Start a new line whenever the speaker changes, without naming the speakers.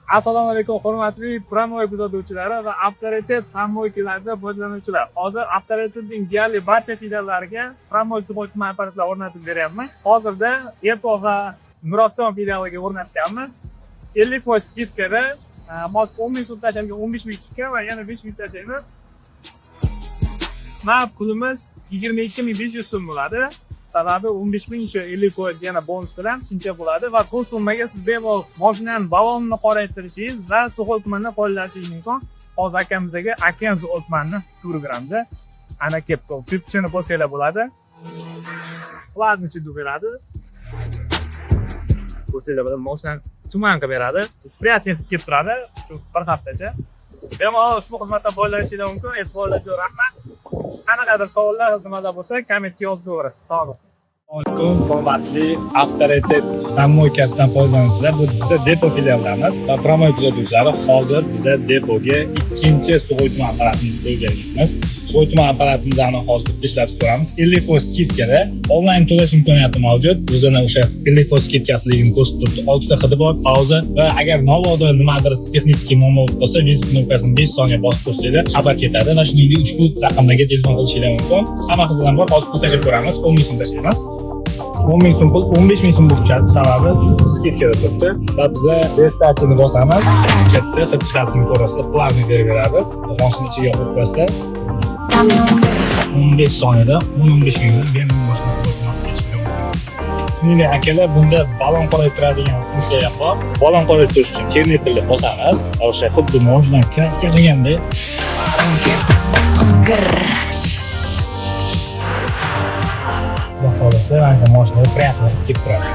Assalomu alaykum, hurmatli Прямой kuzatuvchilari va Avtoritet самойка larda foydalanuvchilar. Hozir Avtoritetning deyarli barcha filiallariga Прямой сухой tuman apparatlar o'rnatib beryapmiz. Hozirda Epo va Nurafshon filialiga o'rnatganmiz. 50% скидка da hozir 10 ming so'm tashlabga 15 ming tushgan va yana 5 ming tashlaymiz. Naqd pulimiz 22 500 so'm bo'ladi. Sababi 15 ming shu 50% yana bonus bilan shuncha bo'ladi va bu summaga siz bemalol mashinani balonini qoraytirishingiz va сухой tumandan foydalanishingiz mumkin. Hozir akamizga akam сухой tumanni turib beramiz. Ana kelibdi. Pipchini bo'lsanglar bo'ladi. Ладно, shu beradi. Bo'lsanglar bo'ladi, mashinani tuman qilib beradi. Приятный kelib turadi shu bir haftacha. Bemalol ushbu xizmatdan foydalanishingiz mumkin. E'tiborlar uchun rahmat. Qanaqadir savollar, nimalar bo'lsa, kommentga yozib qo'yaverasiz. Sog' bo'ling.
Alaykum, hurmatli Avtoritet самойка sidan foydalanuvchilar. Bu biza depo filiallarimiz va Прямой kuzatuvchilari. Hozir biza depoga ikkinchi сухой tuman apparatimizni qo'yib berganmiz. Сухой tuman apparatimizni hozir bitta ishlatib ko'ramiz. 50% скидка da onlayn to'lash imkoniyati mavjud. O'zini o'sha 50% скидка siligini ko'rsatib turibdi. Oltita hidi bor, pauza va agar mabodo nimadir texnik muammo bo'lib qolsa, вызов knopkasini 5 soniya bosib tursanglar, xabar ketadi va shuningdek ushbu raqamlarga telefon qilishinglar mumkin. Hamma hididan bor. Hozir pul tashlab ko'ramiz. 10 ming so'm tashlaymiz. 10 ming so'm pul 15 ming so'm bo'lib tushadi, sababi скидка da turibdi va biza ni bosamiz. Katta hid chiqasini ko'rasizlar, плавный berib beradi. Mashina ichiga qo'yib qo'yasizlar, 15 soniyada, 10-15 minutda bemalol mashina ketishinglar mumkin. Shuningdek, akalar, bunda balon qoraytiradigan funksiya ham bor. Balon qoraytirish uchun черный pilni bosamiz. O'sha xuddi moshinani краска qilgandek. Xudo xohlasa, mana shu mashinaga приятно kelib turadi.